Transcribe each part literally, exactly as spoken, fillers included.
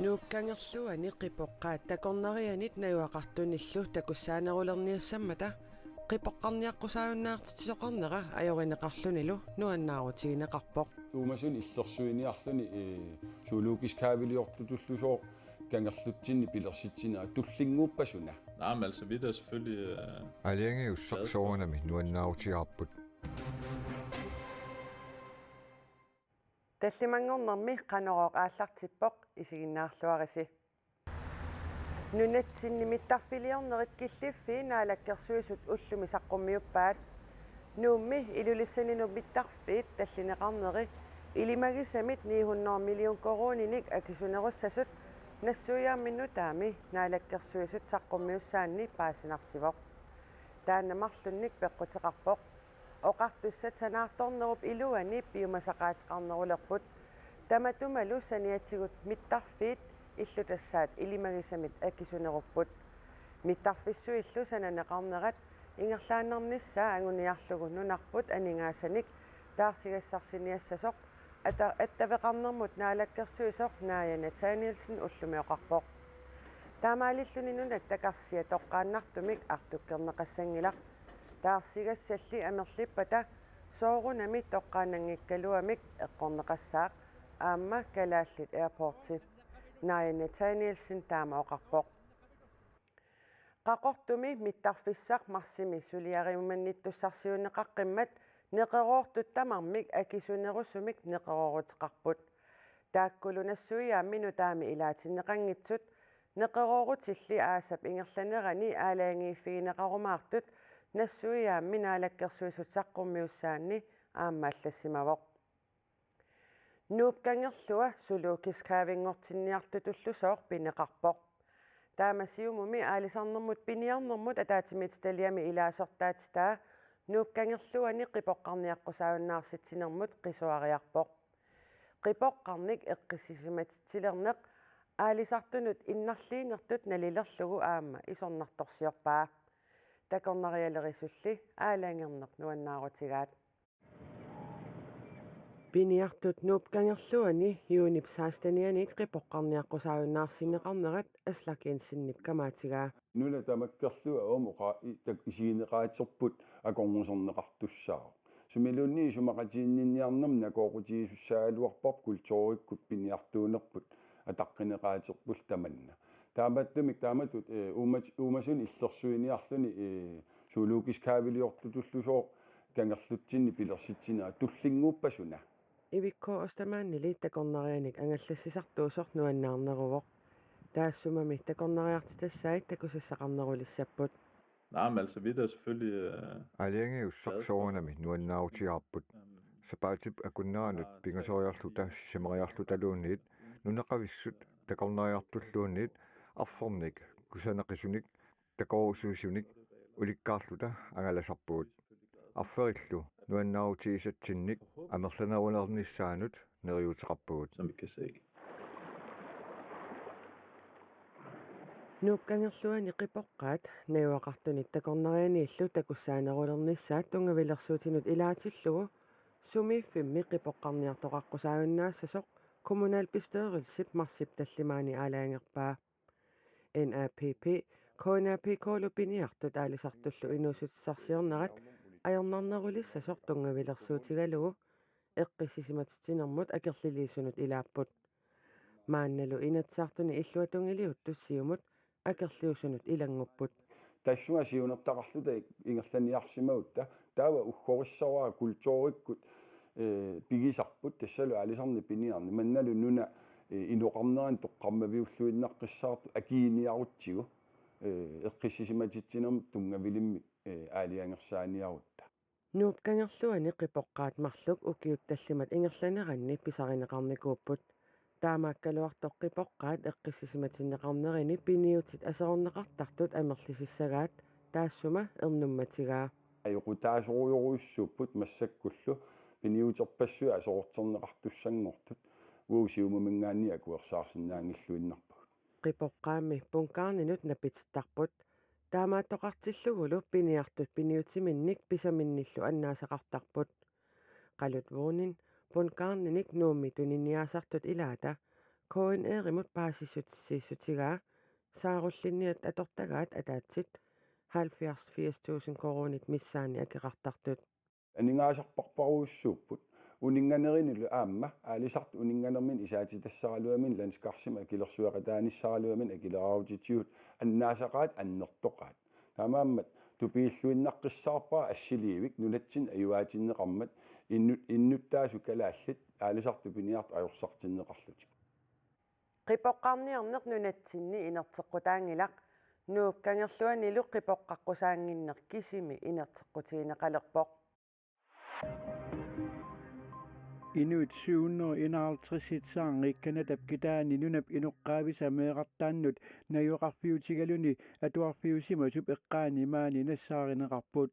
Nuup Kangerluani qipoqqaat takornarianit najugaqartunillu takussaanerulerniassammata qipoqqarniaqqusaajunnaartitsisoqarnera ajorineqarlunilu nuannaarutigineqarpoq. Uumasuni illersuiniarluni, ee, zoologisk haveliortutullusooq kangerlutsinni pilersitsinera tullinnguuppat suna? Nej, men altså, vi er da selvfølgelig, øh, aalajangiussaq soorunami nuannaarutigaarput. Tallimanngornermi Qanorooq aallartippoq, isiginnaarluarisi. Nunatsinni mittarfiliornerit killiffii Naalakkersuisut ullumi saqqummiuppaat. Nuummi Ilulissaninut mittarfiit tallineqarneri ilimagisamit ni hundrede million koruuninik akisunerussasut nassuiaammik nutaami Naalakkersuisut saqqummiussaanni paasinarsivoq. Taanna marlunnik peqquteqarpoq. Oqartussat sanaartornerup iluani piumasaqaateqarnerulerput. Tamatumalu saniatigut mittarfiit illutassaat ilimagisamit akisunerupput. Mittarfissuillu sananeqarnerat ingerlaannarnissaa anguniarlugu nunarput aningaasanik taarsigassarsiniassasoq ata-, attaveqarnermut naalakkersuisoq Naaja Nathanielsen ullumi oqarpoq. Taamaalilluni nunat takarsiat toqqaannartumik artukkerneqassanngilaq. Taarsigassalli amerlippata soorunami toqqaannanngikkaluamik eqqorneqassaaq aamma Kalaallit Airporti, Naaja Nathanielsen taama oqarpoq. Qaqortumi mittarfissaq marsimi suliarimannittussarsiuunneqaqqimmat neqeroortut tamarmik akisunerusumik neqerooruteqarput. Taakkulu nassuiaammik nutaami ilaatinneqanngitsut neqeroorutilli aasap ingerlanerani aalajangiiffigineqarumaartut nassuiaammik Naalakkersuisut saqqummiussaanni aamma allassimavoq. Nuup Kangerlua zoologisk havenngortinniartutullusooq pineqarpoq. Taama Siumumi aalisarnermut piniarnermut ataatsimiititaliami ilaasortaatitaa Nuup Kangerluani qipoqqarniaqqusaajunnaarsitsinermut qisuariarpoq. Qipoqqarnik eqqissisimatitsilerneq aalisartunut innarliinertut nalilerlugu aamma isornartorsiorpaa. Takornarialerisulli aalajangerneq nuannaarutigaat. Piniartut Nuup Kangerluani juunip sekstenianit qipoqqarniaqqusaajunnaarsinneqarnerat Aslak Jensenip kamaatigaa. Nuna tamakkerlugu aamma oqa-, i-, tak-, isigineqaaterput akornuserneqartussaavoq. Sumiluunniit isumaqatiginninniarnermi nakooqutigisussaagaluarparput kulturikkut piniartuunerput ataqqineqaaterpullu tamanna. Taamaattumik taamatut, ee, uumat-, uumasuni illersuiniarluni, ee, zoologisk haveliortutullusooq kangerlutsinni pilersitsinera tullinnguuppat suna? Ivikko Ostermannili takornarianik angallassisartuusoq nuannaarneruvoq. Taassumami takornariartitassai takusassaqarnerulissapput. Nej, men altså, vi er da selvfølgelig, øh, aalajangiussaq soorunami nuannaarutigaarput. Sapaatip akunneranut pingasoriarluta sisamariarlutaluunniit nunaqavissut takornariartulluunniit arfernik kusanaqisunik takorusuisunik ulikkaarluta angalasarpugut. Arferillu nuannaarutigisatsinnik amerlanerulernissaanut neriuuteqarpugut. Som vi kan se. Nuup Kangerluani qipoqqaat najugaqartunit takornarianiillu takussaanerulernissaat tunngavilersuutinut ilaatillugu sumiiffimmi qipoqqarniartoqaqqusaajunnaassasoq kommunalbestyrelsip marsip tallimaani aalajangerpaa. N A P P, K N A P K-lu piniartut aalisartullu inuussutissarsiornerat ajornarnerulissasoq tunngavilersuutigalugu eqqissisimatitsinermut akerliliisunut ilaapput. Maannalu Inatsisartuni illuatungiliuttut Siumut akerliusunut ilanngupput. Tassunga siunertaqarluta ingerlaniarsimagutta taava uggorissavara kulturikkut, ee, pigisarput tassalu aalisarneq piniarneq mannalu nuna, ee, inoqarnerani toqqammaviulluinnaqqissaartoq akiiniarutsigu, ee, eqqissisimatitsinermut tunngavilimmik, ee, aalajangersaaniarutta. Nuup Kangerluani qipoqqaat marluk ukiut tallimat ingerlaneranni pisarineqarnikuupput. Taamaakkaluartoq qipoqqaat eqqissisimatinneqarnerini piniutit aserorneqartartut amerlisissagaat taassuma ernummatigaa. Ajoqutaasorujorujussuupput massakkullu piniuterpassuit aserorterneqartussanngortut uagut Siumuminngaanniit akuersaarsinnaanngilluinnarpagut. Qipoqqaammi Punkaarninut napitittarput. Taamaattoqartillugulu piniartut piniutiminnik pisaminnillu annaasaqartarput. Qalut Vuunin Punkaarninik Nuummi tuniniaasartut ilaata K N R-imut paasissutissiissutigaa, saarullinniat atortagaat ataatsit halvfjerds firs tusind koruunit missaanni akeqartartut. Aningaasarpassuarujussuupput. Uninnganerinilu aamma aalisartut uninnganerminni isaatitassaraluamik landskarsimik akilersueqataanissaraluamik akileraarutitigut annaasaqaat annertoqaat. Taamaammat tupiilluinnaqqissaarpara assiliivik nunatsinni ajuaatinneqarmat innu-, innuttaasut kalaallit aalisartut piniartut ajorsartinneqarlutik. Qipoqqarniarneq nunatsinni inerteqqutaanngilaq, Nuup Kangerluanilu qipoqqaqqusaannginneq kisimi inerteqqutigineqalerpoq. Inuit syv hundrede enoghalvtreds saarngik Canadap kitaani nunap inoqqaavisa meerartaannut najugaqarfiutigaluni atuarfiusimasup eqqaani maani nassaarineqarput.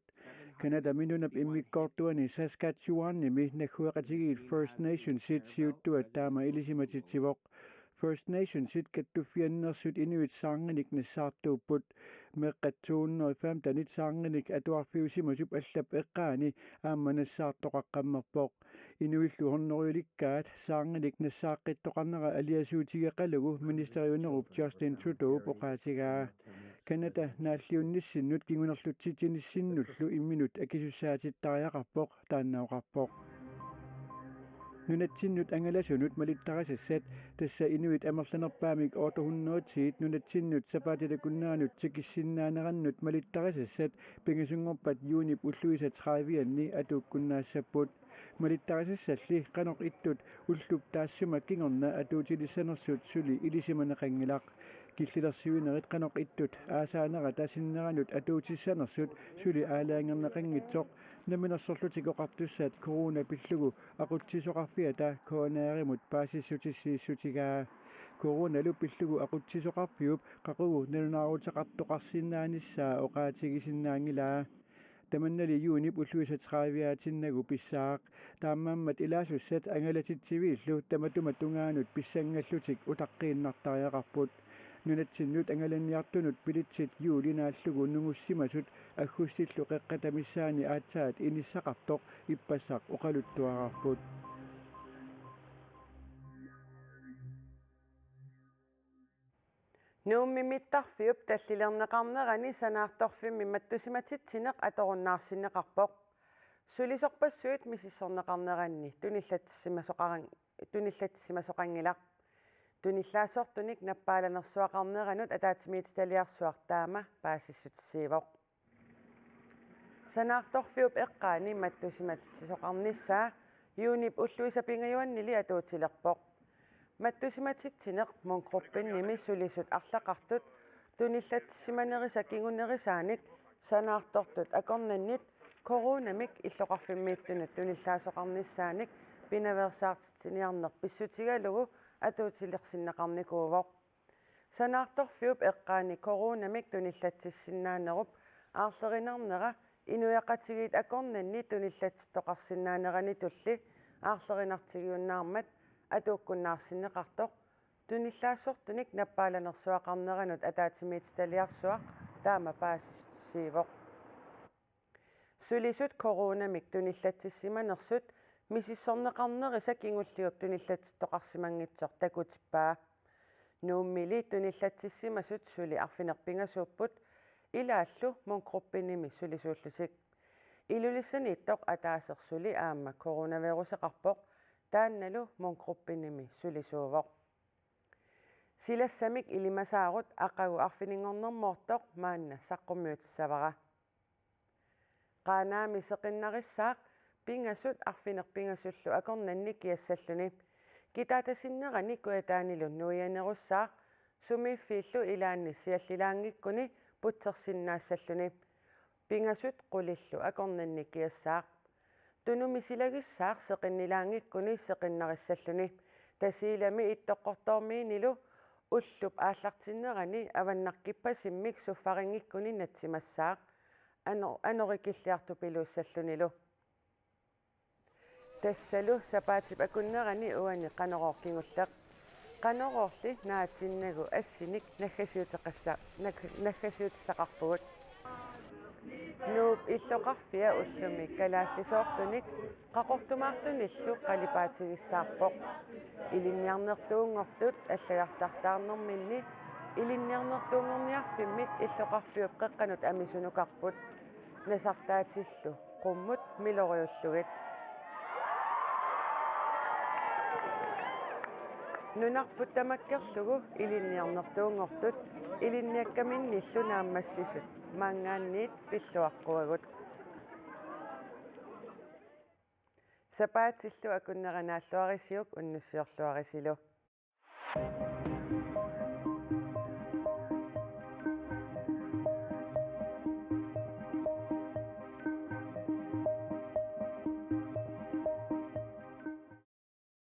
Canadami nunap immikkoortuani Saskatchewanimi naggueqatigiit First Nationsit siuttuat taama ilisimatitsivoq. First Nationsit kattuffiannersut inuit saarnginik nassaartuupput. Meeqqat to hundrede femtenit saarnginik atuarfiusimasup allap eqqaani aamma nassaartoqaqqammerpoq. Inuillu hundredelikkaat saarnginik nassaaqqittoqarnera aliasuutigeqalugu ministeriunerup Justin Trudeaup oqaatigaa. Canada naalliunnissinnut kingunerlutsitsinissinnullu imminut akisussaatittariaqarpoq, taanna oqarpoq. Nunatsinnut angalasunut malittarisassat, tassa inuit amerlanerpaamik otte hundrede ti-t nunatsinnut sapaatip akunneranut tikissinnaanerannut malittarisassat, pingasunngorpat juunip ulluisa tredive-anni atuukkunnaassapput. Malittarisassalli qanoq ittut ullup taassuma kingorna atuutilissanersut suli ilisimaneqanngilaq. Killilersuinerit qanoq ittut aasaanerata sinneranut atuutissanersut suli aalajangerneqanngitsoq Namminersorlutik Oqartussat corona pillugu aqutsisoqarfiata K N R-imut paasissutissiissutigaa. Coronalu pillugu aqutsisoqarfiup qaqugu nalunaaruteqartoqarsinnaanissaa oqaatigisinnaanngilaa. Tamannali juunip ulluisa tredive-aatinnagu pissaaq. Taamaammat ilaasussat angalatitsiviillu tamatuma tungaanut pissangallutik utaqqiinnartariaqarput. Nunatsinnut angalanniartunut billetsit juuli naallugu nungussimasut aggustillu qeqqata missaani aatsaat inissaqartoq ippassaq oqaluttuararput. Nuummi mittarfiup tallilerneqarnerani sanaartorfimmi mattusimatitsineq atorunnaarsinneqarpoq. Sulisorpassuit misissorneqarneranni tunillatsissimasoqarang-, tunillatsissimasoqanngilaq. Tunillaassortunik nappaalanersuaqarneranut ataatsimiititaliarsuaq taama paasissutissiivoq. Sanaartorfiup eqqaani mattusimatitsisoqarnissaa juunip ulluisa pingajuannili atuutilerpoq. Mattusimatitsineq MonGruppinimi sulisut arlaqartut tunillatsissimanerisa kingunerisaanik sanaartortut akornannit coronamik illoqarfimmiittunut tunillaasoqarnissaanik pinaveersaartitsiniarneq pissutigalugu atuutilersinneqarnikuuvoq. Sanaartorfiup eqqaani coronamik tunillatsissinnaanerup aarlerinarnera inuiaqatigiit akornanni tunillatsittoqarsinnaaneranitulli aarlerinartigiunnaarmat atuukkunnaarsinneqartoq tunillaassortunik nappaalanersuaqarneranut ataatsimiititaliarsuaq taama paasissutissiivoq. Sulisut coronamik tunillatsissimanersut misissorneqarnerisa kingulliup tunillatsittoqarsimanngitsoq takutippaa. Nuummili tunillatsissimasut suli arfineq-pingasuupput, ilaallu MonGruppinimi sulisuullutik. Ilulissaniittoq ataaseq suli aamma coronaviruseqarpoq, taannalu MonGruppinimi sulisuuvoq. Silassamik ilimasaarut aqagu arfininngornermoortoq maanna saqqummiutissavara. Qaanaami seqinnarissaaq pingasut arfineq-pingasullu akornanni kiassalluni. Kitaata sinnerani Kujataanilu nuianerussaaq sumiiffiillu ilaanni siallilaanngikkuni putsersinnaassalluni. Pingasut qulillu akornanni kiassaaq. Tunumi silagissaaq seqinnilaanngikkuni seqinnarissalluni. Tasiilami Ittoqqortoormiinilu ullup aallartinnerani avannarkippasimmik suffarinngikkuni natsimassaaq. Ano-, anorikilliartupiluussallunilu. Tassalu sapaatip akunnerani uani Qanorooq kingulleq. Qanoroorli naatinnagu assinik naggasiuteqassa-, nag-, naggasiutissaqarpugut. Nuup illoqarfia ullumi kalaallisoortunik qaqortumaartunillu qalipaatigissaarpoq. Ilinniarnertuunngortut allagartartaarnerminni Ilinniarnertuunngorniarfimmit illoqarfiup qeqqanut amisunukarput. Nasartaatillu qummut miloriullugit. Nunarput tamakkerlugu ilinniarnertuunngortut ilinniakkaminnillu naammassisut maanngaanniit pilluaqquagut. Sapaatillu akunneranaalluarisiuk unnussiorluarisilu.